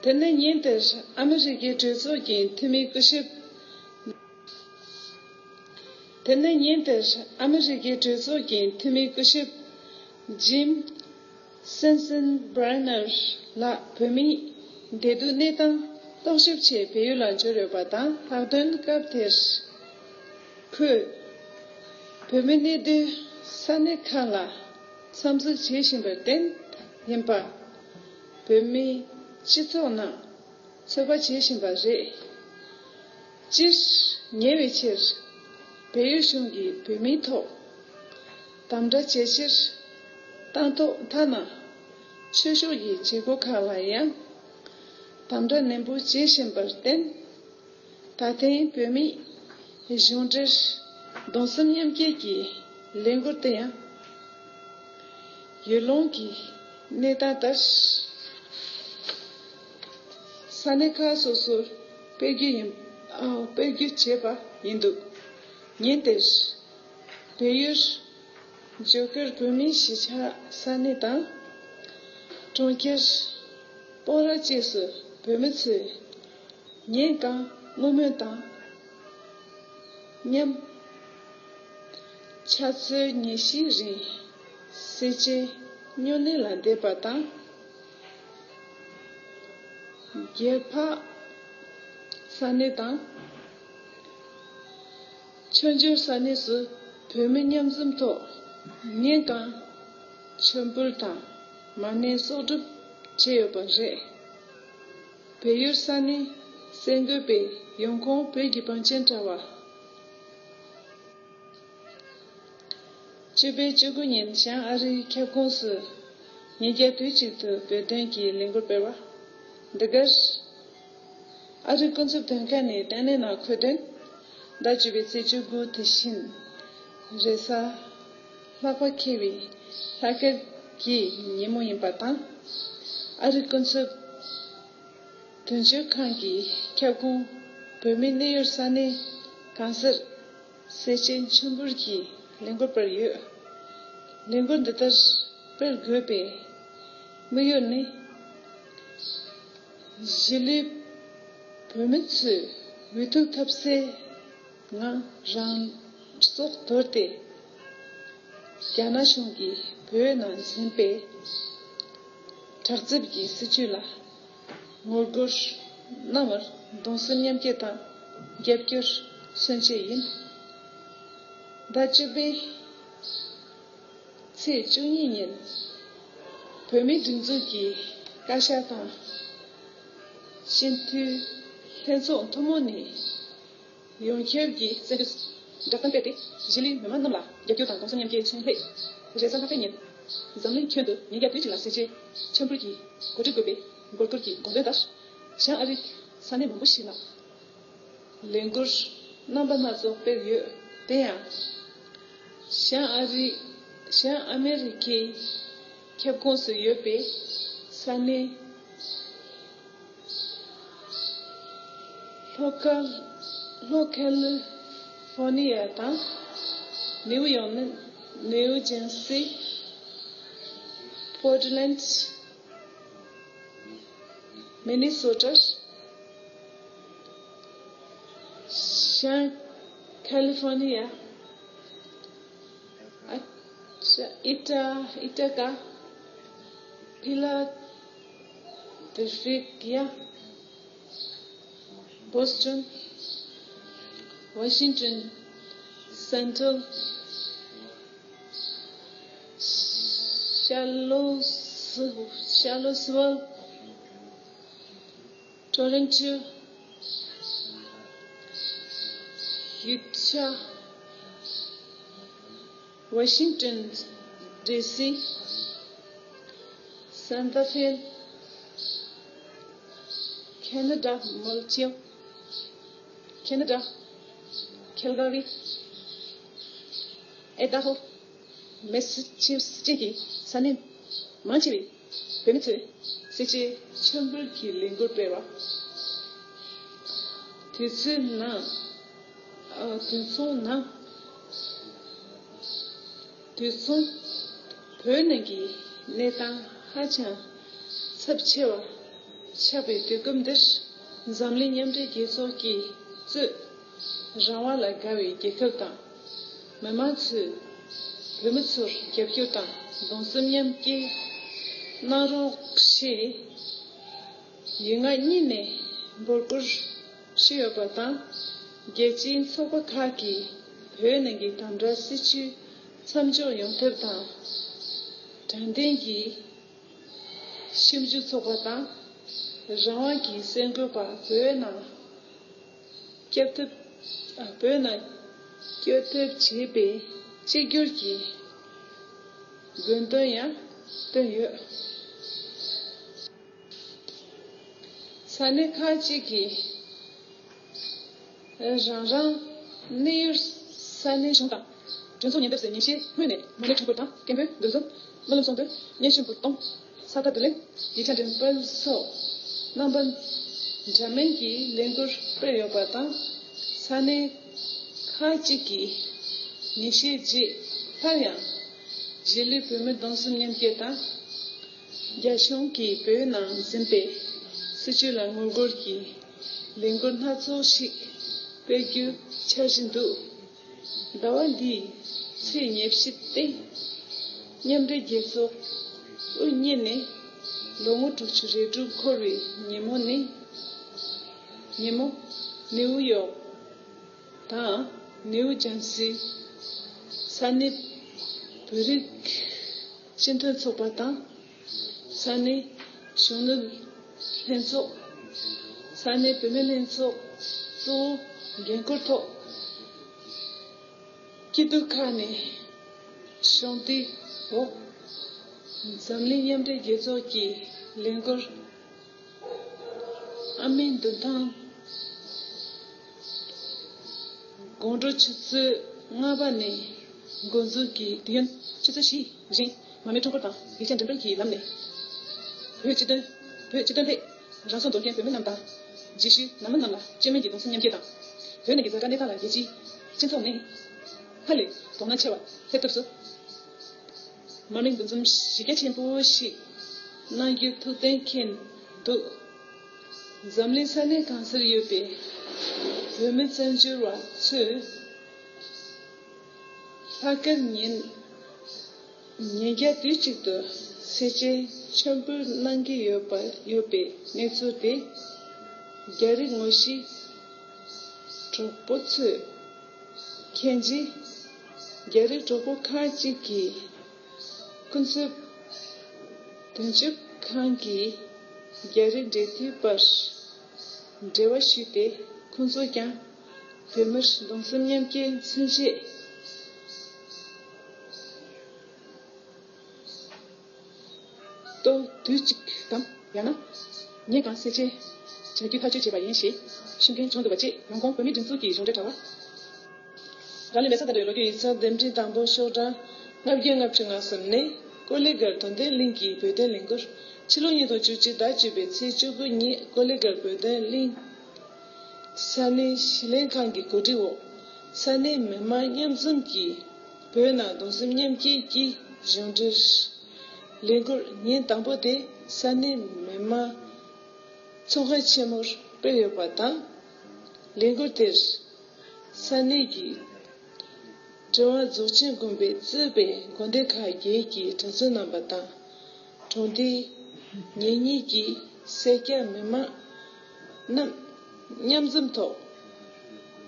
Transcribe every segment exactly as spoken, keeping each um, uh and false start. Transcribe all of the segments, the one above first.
དེ་ནས་ཉིན་དེར་ཨ་མི་རི་ཀའི་གྲོས་ཚོགས་ཀྱི་འཐུས་མི་སྐུ་ཞབས། དེ་ནས་ཉིན་དེར་ཨ་མི་རི་ཀའི་གྲོས་ཚོགས་ཀྱི་འཐུས་མི་སྐུ་ཞབས་ཇིམ་སེན་སན་བྷ་རན་ནར་ལགས་བོད་མིའི་བདེ་སྡུག་གནས་སྟངས་རྟོག་ཞིབ་ཆེད་བལ་ཡུལ་ལ་འབྱོར་ཡོད་པ་དང་། ལྷག་དོན་སྐབས་དེར་ཁོས་བོད་མིའི་གནས་སྡོད་ས་གནས་ཁག་ལ་འཚམས་གཟིགས་བྱེད་བཞིན་པར་བརྟེན་ཡིན་པ། བོད་མིའི་སྤྱི་ཚོགས་ནང་ཚོད་དཔག་བྱེད་བཞིན་པ་རེད། སྤྱིར་ཉེ་བའི་ཆར་བལ་ཡུལ་གཞུང་གིས་བོད་མིའི་ཐོག་དམ་དྲག་ཇེ་ཆེར་བཏང་ཐོག་ཐ་ན་ཆོས་ཕྱོགས་ཀྱི་བྱེད་སྒོ་ཁག་ལ་ཡང་དམ་དྲག་ནན་པོ་བྱེད་བཞིན་པར་བརྟེན། ད་ཐེངས་བོད་མིའི་གཞུང་འབྲེལ་གདུང་སེམས་མཉམ་སྐྱེད་ཀྱི་ལས་འགུལ་དེ་ཡང་ཡུལ་ལུང་གི་གནས་སྟངས་ལྟར་ས་གནས་ཁག་སོ་སོར་སྤེལ་རྒྱུ་ཡིན། ཨ། སྤེལ་རྒྱུ་བྱས་པ་ཡིན་འདུག་ཉིན་དེར་བལ་ཡུལ་ཇོ་ཁེར་བོད་མིའི་གཞིས་ཆགས་ས་གནས་དང་། གྲོང་ཁྱེར་སྤོག་ར་བཅས་སུ་བོད་མི་ཚོས་ཉིན་གང་བསྔོ་སྨོན་དང་མཉམ། ཆུ་ཚོད་ཉི་ཤུའི་རིང་སེར་བྱེས་སྨྱུང་གནས་ལ་བསྡད་པ་དང་། རྒྱལ་འཕགས་ས་གནས་དང་། མཆོད་འཇོར་ས་གནས་སུ་བོད་མི་མཉམ་འཛོམས་ཐོག་ཉིན་གང་མཆོད་འབུལ་དང་མ་ཎི་གསོག་སྒྲུབ་བྱས་ཡོད་པ་རེད། བལ་ཡུལ་ས་གནས་གསར་འགོད་པས་ཡོང་ཁུངས་བོད་ཀྱི་བང་ཆེན་དྲ་བ། བཅུ་པའི་བཅུ་དགུ་ཉིན་བྱང་ཨ་རིའི་ཁྱབ་ཁོངས་སུ་ཉིན་རྒྱབ་དུས་གཅིག་ཏུ་བོད་དོན་གྱི་ལས་འགུལ་སྤེལ་བ། འདི་གར་ཨ་རིའི་སྐུ་ཚབ་དོན་ཁང་ནས་བཏོན་གནས་ནང་འཁོད་དོན། ཟླ་བཅུ་པའི་ཚེས་བཅུ་དགུ་དེ་བཞིན་རེས་གཟའ་ལྷག་པ་འཁེལ་བའི་ལྷག་དཀར་གྱི་ཉིན་མོ་ཡིན་པ་དང་། ཨ་རིའི་སྐུ་ཚབ་དོན་གཅོད་ཁང་གི་ཁྱབ་ཁོངས་བོད་མིའི་གནས་ཡུལ་ས་གནས་གང་སར་སེར་བྱེས་མཆོད་འབུལ་གྱི་ལས་འགུལ་སྤེལ་ཡོད། ལས་འགུལ་འདི་ལྟར་སྤེལ་དགོས་པའི་དམིགས་ཡུལ་ནི། གཞིས་ལུས་བོད་མི་ཚོས་འུ་ཐུག་ཐབས་ཟད་ངང་རང་སྲོག་དོར་ཏེ། རྒྱ་ནག་གཞུང་གིས་བོད་ནང་འཛིན་པའི་དྲག་རྩུབ་ཀྱི་སྲིད་བྱུས་ལ་ངོ་རྒོལ་གནང་བར་གདུང་སེམས་མཉམ་སྐྱེད་དང་རྒྱབ་སྐྱོར་མཚོན་ཆེད་ཡིན། ཟླ་བཅུ་པའི་ཚེས་བཅུ་གཉིས་ཉིན་བོད་མིའི་སྒྲིག་འཛུགས་ཀྱི་བཀའ་ཤག་དང་སྤྱི་འཐུས་ལྷན་ཚོགས་ཐུན་མོང་ནས། ཡོངས་ཁྱབ་ཀྱི་བཙན་བྱོལ་བསྒྲགས་གཏམ་སྤེལ་ཏེ། གཞིས་ལུས་མི་མང་རྣམས་ལ་རྒྱབ་སྐྱོར་དང་གདུང་སེམས་མཉམ་སྐྱེད་མཚོན་སླད། རེས་གཟའ་ལྷག་པའི་ཉིན། འཛམ་གླིང་ཁྱོན་དུ་ཉིན་རྒྱབ་དུས་གཅིག་ལ་སེར་བྱེས་མཆོད་འབུལ་གྱི་གོ་སྒྲིག་དགོས་པའི་འབོད་སྐུལ་གྱི་དགོངས་དོན་ལྟར། བྱང་ཨ་རིའི་ས་གནས་མང་པོ་ཞིག་ལ་ལས་འགུལ་རྣམ་པ་སྣ་ཚོགས་སྤེལ་ཡོད། དེ་ཡང་། བྱང་ཨ་རི། བྱང་ཨ་མེ་རི་ཁའི་ཁྱབ་ཁོངས་སུ་ཡོད་པའི་ས་གནས། ལྷོ་ཁ། ལྷོ་ཁ་ལི་ཧྥོ་ནི་ཡ་དང་། ནིའུ་ཡོག་ནི། ནིའུ་ཇར་སི། པོར་ཊི་ལེན་ཌི། མི་ནི་སོ་ཊ། བྱང་ཁ་ལི་ཧྥོ་ནི་ཡ། ཨ་ཅག་ཨི་ཊ། ཨི་ཊ་ཀ། ཕི་ལ་དེལ་ཕི་ཡ། བོ་སི་ཊོན། ཝ་ཤིང་ཊོན། སེན་ཊལ། ཤར་ལོ་སི། ཤར་ལོ་སི་ཝལ། ཊོ་རོན་ཊོ། ཡུ་ཊ། ཝ་ཤིང་ཊོན་ཌི་སི། སན་ཊ་ཧྥེ། ཁེ་ན་ཌ་མོན་ཊི་རི་ཨོ། ཁེ་ན་ཌ་ཁེལ་ག་རི། ཨའི་ཌ་ཧོ། མེ་སི་ཆུ་སེ་ཊི་བཅས་ཀྱི་ས་གནས་མང་ཆེ་བའི་བོད་མི་ཚོས་སེར་བྱེས་མཆོད་འབུལ་གྱི་ལས་འགུལ་སྤེལ་བ། དུས་ཚོད་ནང་། ཨ། དུས་མཚུངས་ནང་། དུས་མཚུངས་བོད་ནང་གི་གནས་སྟངས་ཧ་ཅང་ཚབས་ཆེ་བ་ ཆགས་པའི་དུས་སྐབས་འདིར། འཛམ་གླིང་མཉམ་འབྲེལ་རྒྱལ་ཚོགས་ཀྱིས་གཙོས། རང་དབང་ལ་དགའ་བའི་རྒྱལ་ཁབ་དང་། མི་མང་ཚོས་བོད་མི་ཚོར་རྒྱབ་སྐྱོར་དང་གདུང་སེམས་མཉམ་སྐྱེད་གནང་རོགས་ཞེས་ཡིག་ངག་གཉིས་ནས་འབོད་སྐུལ་ཞུས་ཡོད་པ་དང་། རྒྱལ་སྤྱིའི་ཚོགས་པ་ཁག་གིས་བོད་ནང་གི་དམ་དྲག་སྲིད་བྱུས་མཚམས་འཇོག་ཡོང་ཐབས་དང་། དྲང་བདེན་གྱི་ཞིབ་འཇུག་ཚོགས་པ་དང་། རང་དབང་གི་གསར་འགོད་པ་བོད་ནང་སྐྱོད་ཐབས། ཨ། བོད་ནང་སྐྱོད་ཐབས་བྱེད་པའི་གཅིག་གྱུར་གྱི་དགོས་འདུན་ཡང་བཏོན་ཡོད། ས་གནས་ཁག་ཅིག་གིས་རང་རང་གནས་ཡུལ་ས་གནས་གཞུང་དང་གྲོས་ཚོགས་ཉེ་འདབས་སུ་ཉིན་ཤས་སྔོན་ནས་མ་དངུལ་ཁྲོམ་སྐོར་དང་སྐད་འབོད་འདུ་འཛོམས། སྨོན་ལམ་གསུང་འདོན། སྙན་ཞུ་འབུལ་གཏོང་། ས་ཁ་བསྡུ་ལེན། ཡིག་ཆ་འགྲེམས་སྤེལ་སོགས་རྣམ་པ་འདྲ་མིན་གྱི་ལས་འགུལ་སྤེལ་ཡོད་པ་དང་། ས་གནས་ཁག་ཅིག་གིས་ཉིན་ཤས་རྗེས་སླར་ཡང་རྗེས་ལུས་བོད་མི་གདུང་སེམས་མཉམ་སྐྱེད་དང་། རྒྱ་གཞུང་གིས་བོད་ནང་འཛིན་པའི་སྲིད་བྱུས་ལ་ངོ་རྒོལ་གྱི་ལས་འགུལ་སྣ་ཚོགས་ཤིག་སྤེལ་རྒྱུའི་འཆར་གཞི་འདུག། ཟླ་བ་འདིའི་ཚེས་ཉེར་བཞི་སྟེ། མཉམ་འབྲེལ་རྒྱལ་ཚོགས་དབུ་བརྙེས་ནས་ལོ་ངོ་དྲུག་ཅུ་རེ་དྲུག་འཁོར་བའི་ཉིན་མོ་ནི། ཉིན་མོ། ནིའུ་ཡོག་དང་ནིའུ་ཇར་སི། ས་གནས་བོད་རིགས་སྤྱི་མཐུན་ཚོགས་པ་དང་། ས་གནས་གཞོན་ནུ་ལྷན་ཚོགས། ས་གནས་བུད་མེད་ལྷན་ཚོགས་གཙོ་བོ་འགན་འཁུར་ཐོག་སྐྱིད་སྡུག་ཁག་ནས་གཞོགས་འདེགས་འོག་འཛམ་གླིང་མཉམ་འབྲེལ་རྒྱལ་ཚོགས་ཀྱི་ལས་འགུལ་ཨ་མའི་འདུན་ཐང་དགོང་དྲོ་ཆུ་ཚོད་ལྔ་པ་ནས་འགོ་འཛུགས་ཀྱིས་དུས་ཡུན་ཆུ་ཚོད་བཞིའི་རིང་མར་མེ་ཁྲོམ་སྐོར་དང་ཡིག་ཆ་འགྲེམས་སྤེལ་གྱི་ལམ་ནས། བོད་སྤྱི་དོན། བོད་སྤྱི་དོན་ཐད་རང་སྲོག་འདོར་མཁན་བོད་མི་རྣམས་དང་། རྗེས་ཤུལ་ནང་མི་རྣམས་ལ་སྤྱི་དམངས་ཀྱི་གདུང་སེམས་མཉམ་སྐྱེད་དང་། བོད་ནང་གི་གཟའ་སྐར་གནས་སྟངས་ལ་རྒྱལ་སྤྱིའི་སྤྱི་ཚོགས་ནས་སྔར་ལས་དོ་སྣང་ཆེ་བ་སླེབས་ཐབས་སུ། མར་མེ་འདུ་འཛོམས་གཞི་རྒྱ་ཆེན་པོ་ཞིག་གནང་རྒྱུའི་ཐུགས་གཏན་འཁེལ་འདུག། འཛམ་གླིང་ས་གནས་གང་སར་ཡོད་པའི་བོད་མི་བཙན་བྱོལ་བ་ཚོས་ལྷག་དཀར་ཉིན། ཉིན་རྒྱབ་དུས་གཅིག་ཏུ་སེར་བྱེས་མཆོད་འབུལ་གནང་གི་ཡོད་པ། ཡོད་པའི་གནས་ཚུལ་དེ་རྒྱ་རིགས་ངོ་ཤེས་གྲོགས་པོ་ཚོས་མཁྱེན་རྗེས། རྒྱ་རིགས་གྲོགས་པོ་ཁག་ཅིག་གིས་ཁོ་ཚོའི་དོན་གཅོད་ཁང་གི་རྒྱ་རིགས་འབྲེལ་མཐུད་པར་འབྲེལ་བ་ཞུས་ཏེ། ཁོ་ཚོས་ཀྱང་བོད་མིར་གདུང་སེམས་མཉམ་སྐྱེད་མཚོན་ཆེད། ཏོག་དུས་གཅིག་དམ་ཡང་ན་ཉིན་གང་སེར་བྱེས་བྱ་རྒྱུ་ཐག་གཅོད་བྱས་པ་ཡིན་ཞེས་ཞུ་མཁན་བྱུང་འདུག་པ་བཅས། ཡང་གོང་བོད་མིའི་སྒྲིག་འཛུགས་ཀྱི་གཞུང་འབྲེལ་དྲ་བ། རང་ལུས་མེ་སྲེག་དང་འབྲེལ་བའི་ལོ་རྒྱུས་ཡིག་ཚགས་རྟེན་འབྲེལ་དང་པོ་ཤོག་གྲངས་ལྔ་བརྒྱ་ལྔ་བཅུ་ང་གསུམ་ནས། ཀོ་ལི་གྷལ་དོན་ལྡན་གླིང་གི་བོད་དོན་ལས་འགུལ། ཕྱི་ལོ་ཉིས་སྟོང་བཅུ་གཅིག་ཟླ་བཅུ་པའི་ཚེས་བཅུ་དགུ་ཉིན་ཀོ་ལི་གྷལ་བོད་དོན་གླིང་ས་གནས་གཞིས་ལས་ཁང་གི་གོ་སྒྲིག་འོག་ས་གནས་མི་མང་མཉམ་འཛོམས་ཀྱིས་བོད་ནང་གདུང་སེམས་མཉམ་སྐྱེད་ཀྱི་གཞུང་འབྲེལ་ལས་འགུལ་ཉིན་དང་པོ་དེ་ས་གནས་མི་མང་ཚོགས་ཁང་ཆེན་མོར་སྤེལ་ཡོད་པ་དང་། ལས་འགུལ་དེར་ས་གནས་ཀྱི་གྲི་བ་རྫོགས་ཆེན་དགོན་པས་གཙོས་པའི་དགོན་སྡེ་ཁག་བརྒྱད་ཀྱི་གྲྭ་བཙུན་རྣམ་པ་དང་། གྲོང་སྡེའི་ཉེ་གཉིས་ཀྱི་སེར་སྐྱ་མི་མང་རྣམས་མཉམ་འཛོམས་ཐོག་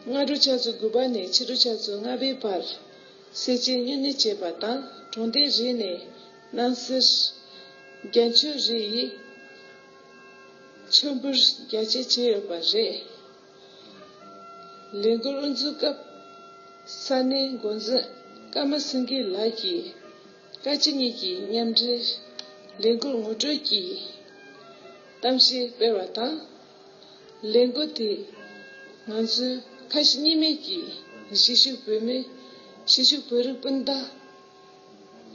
སྔ་དྲོ་ཆུ་ཚོད་དགུ་པ་ནས་ཕྱི་དྲོ་ཆུ་ཚོད་ལྔ་པའི་བར་སེར་བྱེས་བསྙེན་གནས་བྱས་པ་དང་། གྲོང་སྡེ་རེ་ནས་སྣང་སེར་རྒྱ་མཆོད་རེ་ཡིས་མཆོད་འབུལ་རྒྱ་ཆེ་བྱས་ཡོད་པ་རེད། ལས་འགུལ་དབུ་འཛུགས་སྐབས་ས་གནས་འགོ་འཛིན་ཀརྨ་སེང་གེ་ལགས་ཀྱིས་བཀའ་སྤྱི་གཉིས་ཀྱི་མཉམ་འབྲེལ་ལས་འགུལ་ངོ་སྤྲོད་ཀྱི་གཏམ་བཤད་སྤེལ་བ་དང་། ལས་འགུལ་དེས་ང་ཚོའི་ཁ་ཞེ་གཉིས་མེད་ཀྱི་གཞིས་བཞུགས་བོད་མི། གཞིས་བཞུགས་བོད་རིགས་སྤུན་ཟླ་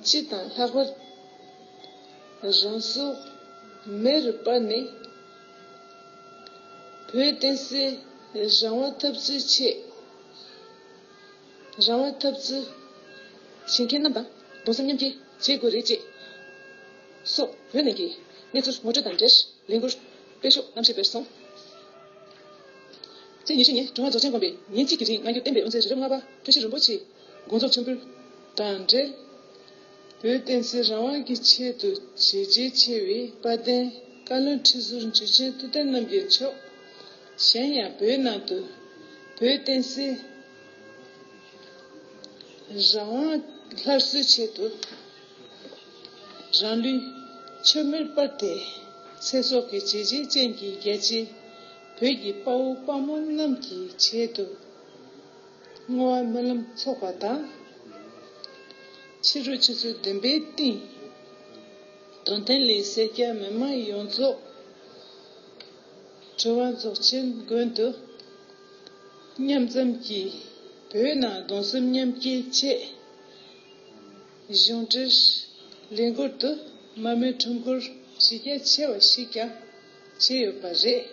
སྤྱི་དང་ལྷག་པར་རང་སྲོག་མེ་རུ་སྤར་ནས་བོད་བསྟན་སྲིད་རང་དབང་འཐབ་རྩོད་ཆེད། རང་དབང་འཐབ་རྩོད་བྱེད་མཁན་རྣམས་དང་གདུང་སེམས་མཉམ་སྐྱེད་བྱེད་དགོས་རེད་ཅེས་སོགས་བོད་ནང་གི་གནས་ཚུལ་ངོ་སྤྲོད་དང་འབྲེལ་ལས་འགུལ་ དཔེ་ཤོག་རྣམ་བཤད་སྤེལ་གསུངས། ཚེས་ཉི་ཤུ་ཉིན་གྲུབ་དབང་རྫོགས་ཆེན་དགོན་པས་ཉིན་གཅིག་གི་རིང་སྔ་འགྱུར་བསྟན་པའི་དབུ་མཛད་རི་རབ་ལྔ་པ་བཀྲ་ཤིས་རིན་པོ་ཆེའི་དགོངས་རྫོགས་མཆོད་འབུལ་དང་འབྲེལ། བོད་བསྟན་སྲིད་རང་དབང་གི་ཆེད་དུ་བྱས་རྗེས་ཆེ་བའི་དཔལ་ལྡན་བཀའ་བློན་ཁྲི་ཟུར་འཇུ་ཆེན་ཐུབ་བསྟན་རྣམ་རྒྱལ་མཆོག་གཞན་ཡང་བོད་ནང་དུ་བོད་བསྟན་སྲིད་རང་དབང་སླར་གསོའི་ཆེད་དུ་རང་ལུས་མཆོད་མེར་སྤར་ཏེ་ཚེ་སྲོག་གི་བྱས་རྗེས་ཅན་གྱི་རྒྱལ་གཅེས་བོད་ཀྱི་དཔའ་བོ་དཔའ་མོ་རྣམས་ཀྱི་ཆེད་དུ་བསྔོ་བ་སྨོན་ལམ་འཚོགས་པ་དང་། ཕྱི་དྲོ་ཆུ་ཚོད་བདུན་པའི་སྟེང་། དོན་ལྡན་གླིང་སེར་སྐྱ་མི་མང་ཡོངས་རྫོགས་གྲུབ་དབང་རྫོགས་ཆེན་དགོན་དུ་མཉམ་འཛོམས་ཀྱིས་བོད་ནང་གདུང་སེམས་མཉམ་སྐྱེད་ཆེད་གཞུང་འབྲེལ་ལས་འགུལ་དུ་མ་མོའི་ཁྲོམ་སྐོར་གཞི་རྒྱ་ཆེ་བ་ཞིག་ཀྱང་བྱས་ཡོད་པ་རེད།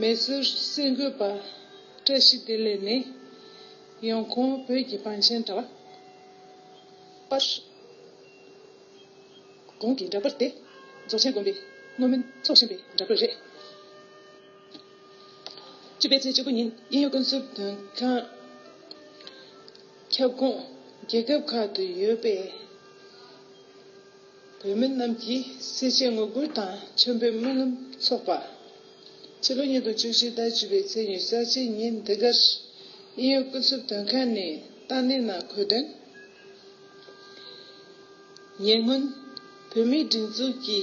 མེ་སོར་གསར་འགོད་པ་བཀྲ་ཤིས་བདེ་ལེགས་ནས་ཡོང་ཁུངས་བོད་ཀྱི་བང་ཆེན་དྲ་བ་པར། གོང་གི་འདྲ་པར་དེ་རྫོགས་ཆེན་དགོན་པས་བསྔོ་སྨོན་འཚོགས་བཞིན་པའི་འདྲ་པར་རེད། བཅུ་པའི་ཚེས་བཅུ་དགུ་ཉིན་དབྱིན་ཡུལ་ཀུན་གསུམ་དོན་ཁང་ཁྱབ་ཁོངས་རྒྱལ་ཁབ་ཁག་ཏུ་ཡོད་པའི་བོད་མི་རྣམས་ཀྱིས་སེར་བྱེས་ངོ་རྒོལ་དང་མཆོད་འབུལ་སྨོན་ལམ་འཚོགས་པ། ཕྱི་ལོ་ཉིས་སྟོང་བཅུ་བཞི་ཟླ་བཅུ་པའི་ཚེས་ཉི་ཤུ་རྩ་གཅིག་ཉིན་འདི་གར་དབྱིན་ཡུལ་ཀུན་གསུམ་དོན་ཁང་ནས་བཏང་གནས་ནང་འཁོད་དོན། ཉེ་སྔོན་བོད་མིའི་སྒྲིག་འཛུགས་ཀྱི་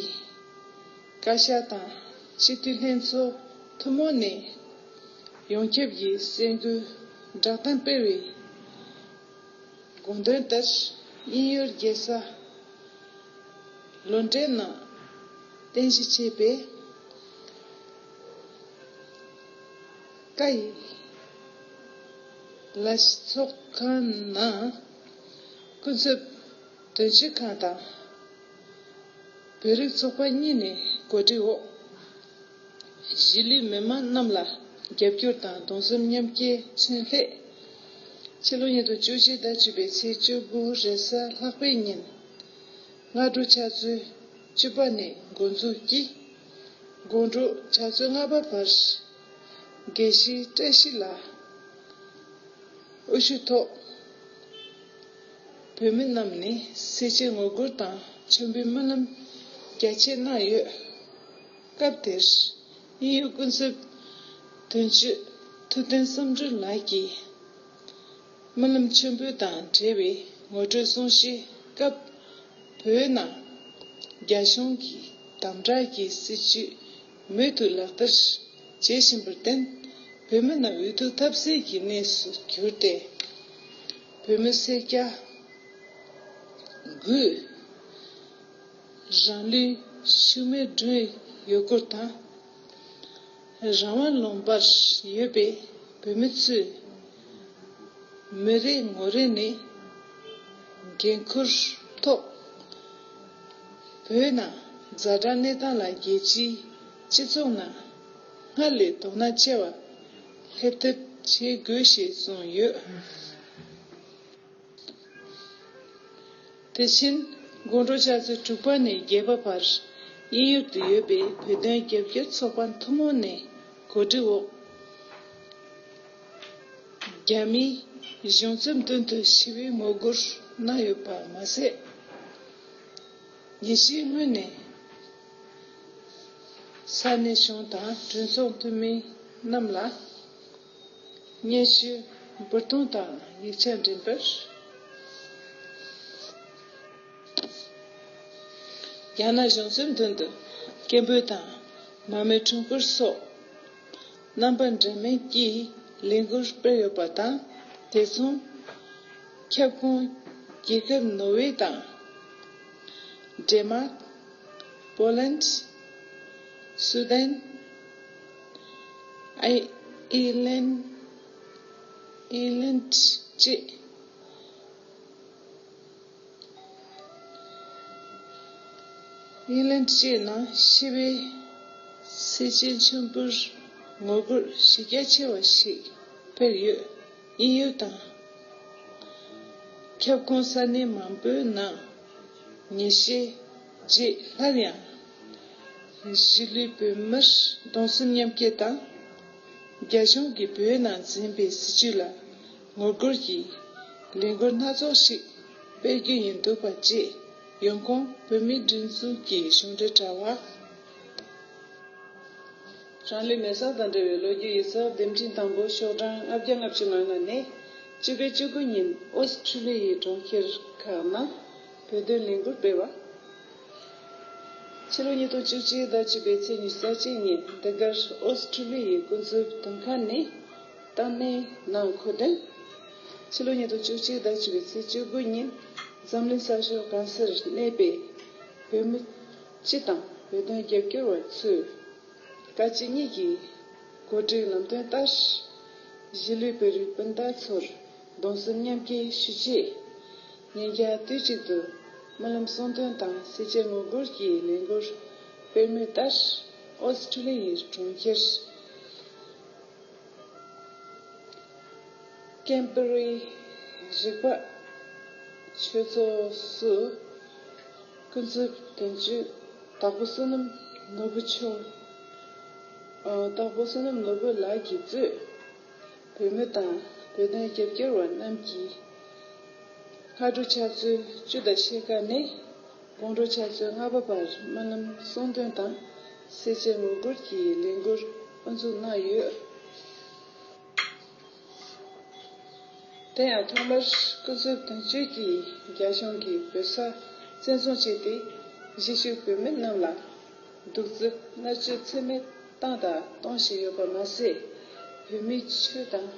བཀའ་ཤག་དང་སྤྱི་འཐུས་ལྷན་ཚོགས་ཐུན་མོང་ནས་ཡོངས་ཁྱབ་ཀྱི་གསར་འགོད་བསྒྲགས་གཏམ་སྤེལ་བའི་དགོངས་དོན་ལྟར་དབྱིན་ཡུལ་རྒྱལ་ས་ལོན་ཌོན་ནང་རྟེན་གཞི་བྱས་པའི་ཀ་ཡི་ལ་ཤི་ཚོགས་ཁང་ནང་སྐུ་ཚབ་དོན་གཅོད་ཁང་དང་བོད་རིགས་ཚོགས་པ་གཉིས་ནས་གོ་སྒྲིག་འོག་གཞིས་ལུས་མི་མང་རྣམས་ལ་རྒྱབ་སྐྱོར་དང་གདུང་སེམས་མཉམ་སྐྱེད་མཚོན་སླད། ཕྱི་ལོ་ཉིས་སྟོང་བཅུ་བཞི་ཟླ་བཅུ་པའི་ཚེས་བཅུ་དགུ་རེས་གཟའ་ལྷག་པའི་ཉིན་སྔ་དྲོ་ཕྱག་ཚོད་བཅུ་པ་ནས་འགོ་འཛུགས་ཀྱིས་དགོང་དྲོ་ཕྱག་ཚོད་ལྔ་པ་བར་དགེ་བཤེས་བཀྲ་ཤིས་ལགས་དབུ་བཞུགས་ཐོག་བོད་མི་རྣམས་ནས་སེར་བྱེས་ངོ་རྒོལ་དང་མཆོད་འབུལ་སྨོན་ལམ་རྒྱ་ཆེ་གནང་ཡོད། སྐབས་དེར་དབྱིན་ཡུལ་ཀུན་གསབ་དོན་གཅོད་ཐུབ་བསྟན་བསམ་གྲུབ་ལགས་ཀྱིས་སྨོན་ལམ་མཆོད་འབུལ་དང་འབྲེལ་བའི་ངོ་སྤྲོད་གསུང་བཤད་སྐབས། བོད་ནང་རྒྱ་གཞུང་གིས་དམ་དྲག་གི་སྲིད་བྱུས་མུ་མཐུད་ལག་བསྟར་བྱེད་བཞིན་པར་བརྟེན། བོད་མི་རྣམས་འུ་ཐུག་ཐབས་ཟད་ཀྱི་གནས་སུ་གྱུར་ཏེ། བོད་མི་སེར་སྐྱ་དགུས་རང་ལུས་ཤུལ་མེར་བསྒྲོན་ཡོད་སྐོར་དང་། རང་དབང་ལུང་པར་ཡོད་པའི་བོད་མི་ཚོས་མི་རེ་ངོ་རེ་ནས་འགན་འཁུར་ཐོག་བོད་ནང་ཛ་དྲག་གནས་སྟངས་ལ་རྒྱལ་སྤྱིའི་སྤྱི་ཚོགས་ནང་སྔར་ལས་དོ་སྣང་ཆེ་བ་སླེབས་ཐབས་བྱེད་དགོས་ཞེས་གསུངས་ཡོད། དེ་བཞིན་དགོང་དྲོ་ཕྱག་ཚོད་དྲུག་པ་ནས་བརྒྱད་པ་བར་དབྱིན་ཡུལ་དུ་ཡོད་པའི་བོད་དོན་རྒྱབ་སྐྱོར་ཚོགས་པ་ཐུན་མོང་ནས་གོ་སྒྲིག་འོག་རྒྱ་མིའི་གཞུང་ཚབ་མདུན་དུ་ཞི་བའི་ངོ་རྒོལ་གནང་ཡོད་པ་མ་ཟད། ཉིན་ཤས་སྔོན་ནས་ས་གནས་གཞུང་དང་གྲོས་ཚོགས་འཐུས་མི་རྣམས་ལ་སྙན་ཞུ་འབུལ་གཏོང་དང་ཡིག་ཆ་འགྲེམས་སྤེལ། རྒྱ་ནག་གཞུང་ཚབ་མདུན་དུ་སྐད་འབོད་དང་མ་མོའི་ཁྲོམ་སྐོར་སོགས་རྣམ་པ་འདྲ་མིན་གྱིས་ལས་འགུལ་སྤེལ་ཡོད་པ་དང་། དེ་མཚུངས་ཁྱབ་ཁོངས་རྒྱལ་ཁབ་ནོར་ཝེ་དང་། ཌེན་མཱག་པོ་ལན། སུ་དན། ཨི་ཨི་ལན། ཨི་ལན་བཅས། ཨི་ལན་བཅས་ནང་ཞི་བའི་སེར་བྱེས་མཆོད་འབུལ་ངོ་རྒོལ་གཞི་རྒྱ་ཆེ་བ་ཞིག་སྤེལ་ཡོད། དབྱིན་ཡུལ་དང་ཁྱབ་ཁོངས་ས་གནས་མང་པོའི་ནང་ཉིན་ཤས་རྗེས་སླར་ཡང་ གཞིས་ལུས་བོད་མིར་གདུང་སེམས་མཉམ་སྐྱེད་དང་། རྒྱ་གཞུང་གིས་བོད་ནང་འཛིན་པའི་སྲིད་བྱུས་ལ་ངོ་རྒོལ་གྱི་ལས་འགུལ་སྣ་ཚོགས་ཤིག་སྤེལ་རྒྱུ་ཡིན་འདུག་པ་བཅས། ཡོང་ཁུངས་བོད་མིའི་སྒྲིག་འཛུགས་ཀྱི་གཞུང་འབྲེལ་དྲ་བ། རང་ལུས་མེ་སྲེག་དང་འབྲེལ་བའི་ལོ་རྒྱུས་ཡིག་ཚགས་ལྡེབ་འཕྲིན་དང་པོ་ཤོག་གྲངས་ལྔ་བརྒྱ་ལྔ་བཅུ་ང་ལྔ་ནས། སྤྱི་པའི་བཅུ་དགུ་ཉིན་ཨོ་སི་ཁྲུ་ལི་ཡའི་གྲོང་ཁྱེར་ཁག་ནང་བོད་དོན་ལས་འགུལ་སྤེལ་བ། ཕྱི་ལོ་ཉིས་སྟོང་བཅུ་གཅིག་ཟླ་བཅུ་པའི་ཚེས་ཉི་ཤུ་རྩ་གཅིག་ཉིན་འདི་གར་ཨོ་སི་ཁྲུ་ལི་ཡའི་སྐུ་མགྲོན་དོན་ཁང་ནས་བཏང་གནས་གནང་འཁོད་དོན། ཕྱི་ལོ་ཉིས་སྟོང་བཅུ་གཅིག་ཟླ་བཅུ་པའི་ཚེས་བཅུ་དགུ་ཉིན་འཛམ་གླིང་ས་ཕྱོགས་གང་སར་གནས་པའི་བོད་མི་སྤྱི་དང་བོད་དོན་རྒྱབ་སྐྱོར་བ་ཚོས། བཀའ་སྤྱི་གཉིས་ཀྱི་གོ་སྒྲིག་ལམ་སྟོན་ལྟར། གཞིས་ལུས་བོད་རིགས་སྤུན་ཟླ་ཚོར་གདུང་སེམས་མཉམ་སྐྱེད་ཞུ་ཆེད། ཉིན་རྒྱབ་དུས་གཅིག་ཏུ་སྨོན་ལམ་གསུང་འདོན་དང་སེར་བྱེས་ངོ་རྒོལ་གྱི་ལས་འགུལ་སྤེལ་མུས་ལྟར། ཨོ་སི་ཁྲུ་ལི་ཡའི་གྲོང་ཁྱེར་ཀེམ་པ་རིའི་རིག་པ་ཆོས་ཚོགས་སུ། ཀུན་གཟིགས་དོན་གཅོད་དྭགས་པོ་བསོད་ནམས་ནོར་བུ་མཆོག་ཨ། དྭགས་པོ་བསོད་ནམས་ནོར་བུ་ལགས་ཀྱིས་གཙོས་བོད་མི་དང་བོད་དོན་རྒྱབ་སྐྱོར་བ་རྣམས་ཀྱིས། སྔ་དྲོ་ཕྱག་ཚོད་བཅུ་དང་ཕྱེད་ཀ་ནས་དགོང་དྲོ་ཕྱག་ཚོད་ལྔ་པ་བར་སྨོན་ལམ་གསུང་འདོན་དང་སེར་བྱེས་ངོ་རྒོལ་གྱི་ལས་འགུལ་དབུ་འཛུགས་གནང་ཡོད། དེ་ཡང་ཐོག་མར་སྐུ་ཚབ་དོན་གཅོད་ཀྱིས་རྒྱ་གཞུང་གིས་བོད་ས་བཙན་བཟུང་བྱས་ཏེ། གཞིས་བཞུགས་བོད་མི་རྣམས་ལ་གདུག་རྩུབ་མནར་གཅོད་ཚད་མེད་བཏང་དང་གཏོང་བཞིན་ཡོད་པ་མ་ཟད། བོད་མིའི་ཆོས་དང་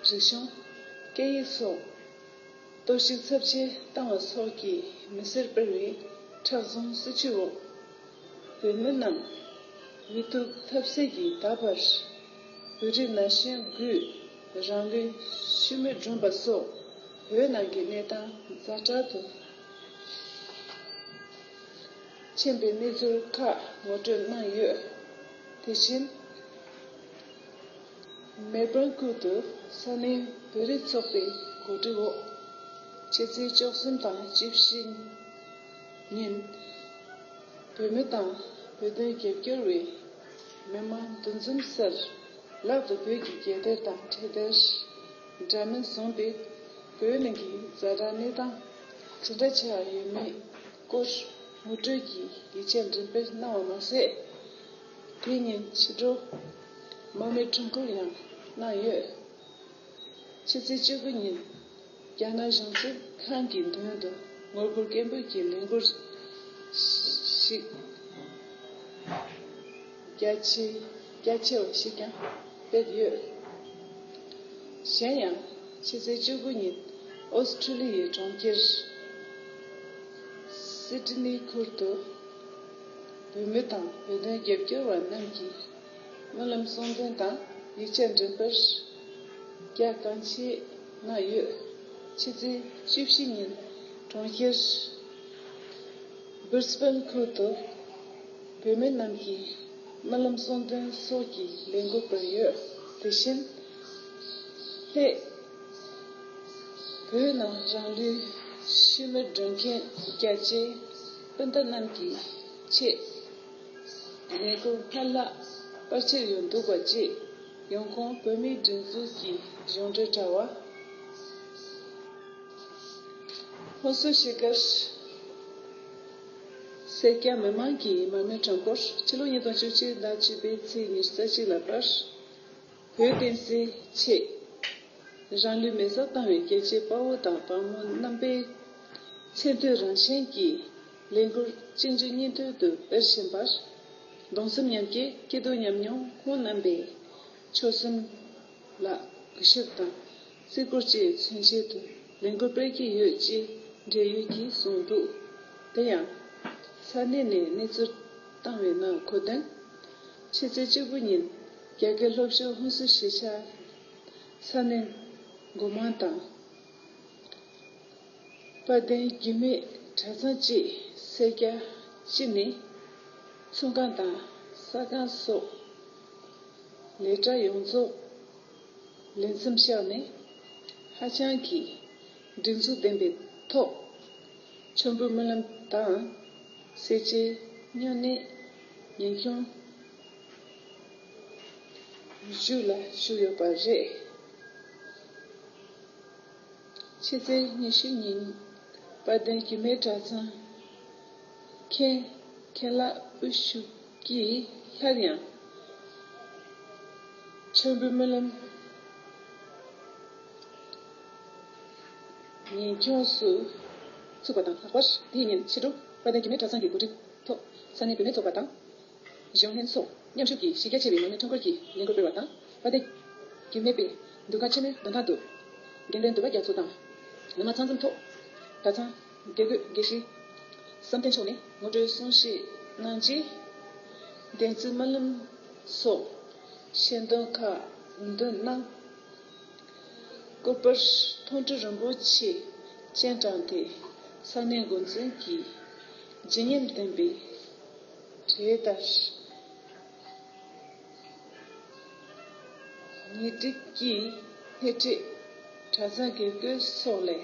རིག་གཞུང་། སྐད་ཡིག་སོགས་གཏོར་བཤིག་ཚབས་ཆེ་བཏང་བ་སོགས་ཀྱི་མི་སེར་སྤེལ་བའི་མཁྲེགས་བཟུང་སྲིད་བྱུས་འོག་བོད་མི་རྣམས་མི་ཐུབ་ཐབས་ཟད་ཀྱིས་ད་བར་བོད་རིགས་ན་གཞོན་དགུས་རང་ལུས་ཤི་རྨས་བསྒྲུངས་པ་སོགས་བོད་ནང་གི་གནས་སྟངས་ཛ་དྲག་ཏུ་ཕྱིན་པའི་གནས་ཚུལ་ཁག་ངོ་སྤྲོད་གནང་ཡོད། དེ་བཞིན། མེལ་བྷོན་ཁུལ་དུ་ས་གནས་བོད་རིགས་ཚོགས་པའི་གོ་སྒྲིག་འོག་ཕྱི་ཚེས་བཅུ་གསུམ་དང་བཅུ་བཞི་ཉིན། བོད་མི་དང་བོད་དོན་རྒྱབ་སྐྱོར་བའི་མི་མང་འདུ་འཛོམས་སར། ལག་ཏུ་བོད་ཀྱི་རྒྱལ་དར་དང་འཕྲེད་དར་འདྲ་མིན་བཟུང་སྟེ། བོད་ནང་གི་ཛ་དྲག་གནས་སྟངས་ཇི་འདྲ་ཆགས་ཡོད་མེད་སྐོར་ངོ་སྤྲོད་ཀྱི་ཡིག་ཆ་འགྲེམས་སྤེལ་གནང་བ་མ་ཟད། དེ་ཉིན་ཕྱི་དྲོ་མར་མེ་ཁྲོམ་སྐོར་ཡང་གནང་ཡོད། ཕྱི་ཚེས་བཅུ་དགུ་ཉིན། རྒྱ་ནག་གཞུང་ཚབ་ཁང་གི་མདུན་དུ་ངོ་རྒོལ་སྐད་འབོད་ཀྱི་ལས་འགུལ་ཞིག་རྒྱ་ཆེ་རྒྱ་ཆེ་བ་ཞིག་ཀྱང་སྤེལ་ཡོད། གཞན་ཡང་། ཕྱི་ཚེས་བཅུ་དགུ་ཉིན་ཨོ་སི་ཁྲུ་ལི་ཡའི་གྲོང་ཁྱེར་སིད་ནི་ཁུལ་དུ་བོད་མི་དང་བོད་དོན་རྒྱབ་སྐྱོར་བ་རྣམས་ཀྱིས་སྨོན་ལམ་གསུང་འདོན་དང་ཡིག་ཆ་འགྲེམས་སྤེལ་རྒྱ་གང་ཆེ་གནང་ཡོད། ཕྱི་ཚེས་བཅུ་བཞི་ཉིན་གྲོང་ཁྱེར་སྦིར་སི་བན་ཁུལ་དུ་བོད་མི་རྣམས་ཀྱིས་སྨོན་ལམ་གསུང་འདོན་སོགས་ཀྱི་ལས་འགུལ་སྤེལ་ཡོད། དེ་བཞིན་ལྷོ་བོད་ནང་རང་ལུས་ཤི་རྨས་བསྒྲུབས་མཁན་རྒྱ་ཆེའི་སྤུན་ཟླ་རྣམས་ཀྱི་ཆེད་ལས་འགུལ་སྔར་ལྷག་སྤར་ཆེར་ཡོང་འདུག་པ་བཅས། ཡོང་ཁུངས་བོད་མིའི་སྒྲིག་འཛུགས་ཀྱི་གཞུང་འབྲེལ་དྲ་བ། ཧུན་སུར་གཞིས་ཀར་སེར་སྐྱ་མི་མང་གིས་མར་མེ་ཁྲོམ་སྐོར། ཕྱི་ལོ་ཉིས་སྟོང་བཅུ་གཅིག་ཟླ་བཅུ་པའི་ཚེས་ཉི་ཤུ་རྩ་གཅིག་ལ་བར། བོད་བསྟན་སྲིད་ཆེད་རང་ལུས་མེ་སྲེག་བཏང་བའི་རྒྱལ་གཅེས་དཔའ་བོ་དང་དཔའ་མོ་རྣམ་པའི་མཚན་བསྟོད་རང་བཞིན་གྱི་ལས་འགུལ་གཅིག་མཇུག་གཉིས་མཐུད་དུ་སྤེལ་བཞིན་པར། གདུང་སེམས་མཉམ་སྐྱེད་སྐྱིད་སྡུག་མཉམ་མྱོང་ཁོང་རྣམ་པའི་ཆོད་སེམས་ལ་གུས་ཞབས་དང་བརྩི་བཀུར་བཅས་མཚོན་ཆེད་དུ་ལས་འགུལ་སྤེལ་གྱི་ཡོད་ཅེས་འབྲེལ་ཡོད་ཀྱིས་གསུངས་འདུག་དེ་ཡང་། ས་གནས་ནས་གནས་ཚུལ་བཏང་བའི་ནང་འཁོད་དོན། ཕྱི་ཚེས་བཅུ་དགུ་ཉིན་རྒྱ་སྐད་སློབ་ཞུགས་ཧུན་སུར་གཞིས་ཆགས་ས་གནས་མགོ་མང་དང་། དཔལ་ལྡན་རྒྱུད་སྨད་གྲྭ་ཚང་བཅས་སེར་སྐྱ་སྤྱི་ནས་ཚོང་ཁང་དང་ཟ་ཁང་སོགས་ལས་གྲྭ་ཡོངས་རྫོགས་ལས་མཚམས་བཞག་ནས་ཧ་ཅང་གི་སྒྲིག་འཛུགས་ལྡན་པའི་ཐོག་མཆོད་འབུལ་སྨོན་ལམ་དང་སེར་བྱེས་སྨྱུང་གནས། ཉིན་ཁྱོན་བཞུགས་ལ་བཞུགས་ཡོད་པ་རེད། ཕྱི་ཚེས་ཉི་ཤུ་ཉིན་དཔལ་ལྡན་རྒྱུད་སྨད་གྲྭ་ཚང་མཁན་མཁན་བླ་དབུ་བཞུགས་ཀྱིས་སླར་ཡང་མཆོད་འབུལ་སྨོན་ལམ་ཉིན་ཁྱོངས་སུ་ཚུགས་པ་དང་། ལྷག་པར་དེའི་ཉིན་ཕྱི་དྲོ་དཔལ་ལྡན་རྒྱུད་སྨད་གྲྭ་ཚང་གི་གོ་སྒྲིག་ཐོག་ས་གནས་བུད་མེད་ཚོགས་པ་དང་། གཞོན་ལྷན་སོགས་མཉམ་ཞུགས་ཀྱིས་གཞི་རྒྱ་ཆེ་བའི་མར་མེ་ཁྲོམ་སྐོར་གྱི་ལས་འགུལ་སྤེལ་བ་དང་། དཔལ་ལྡན་རྒྱུད་སྨད་པའི་འདུ་ཁང་ཆེན་མོའི་མདུན་ཐང་དུ་རྒན་གཞོན་འདུ་ཁང་རྒྱ་མཚོ་དང་། ནུ་མ་ཚང་འཛོམས་ཐོག་གྲྭ་ཚང་དགེ་བསྐོས་དགེ་བཤེས་བསམ་གཏན་མཆོག་ནས་ངོ་སྤྲོད་གསུང་བཤད་གནང་རྗེས། བདེན་ཚིག་སྨོན་ལམ་སོགས་ཞལ་འདོན་ཁག་འདོན་གནང་། སྐུ་པར་མཐོང་གྲོལ་རིན་པོ་ཆེ་སྤྱན་དྲངས་ཏེ། ས་གནས་འགོ་འཛིན་གྱིས་བརྗིད་ཉམས་ལྡན་པའི་གྲལ་ལྟར་ཉེ་སྒྲིག་གིས་སྣེ་ཁྲིད། གྲྭ་ཚང་དགེ་བསྐོས་སོགས་ལས་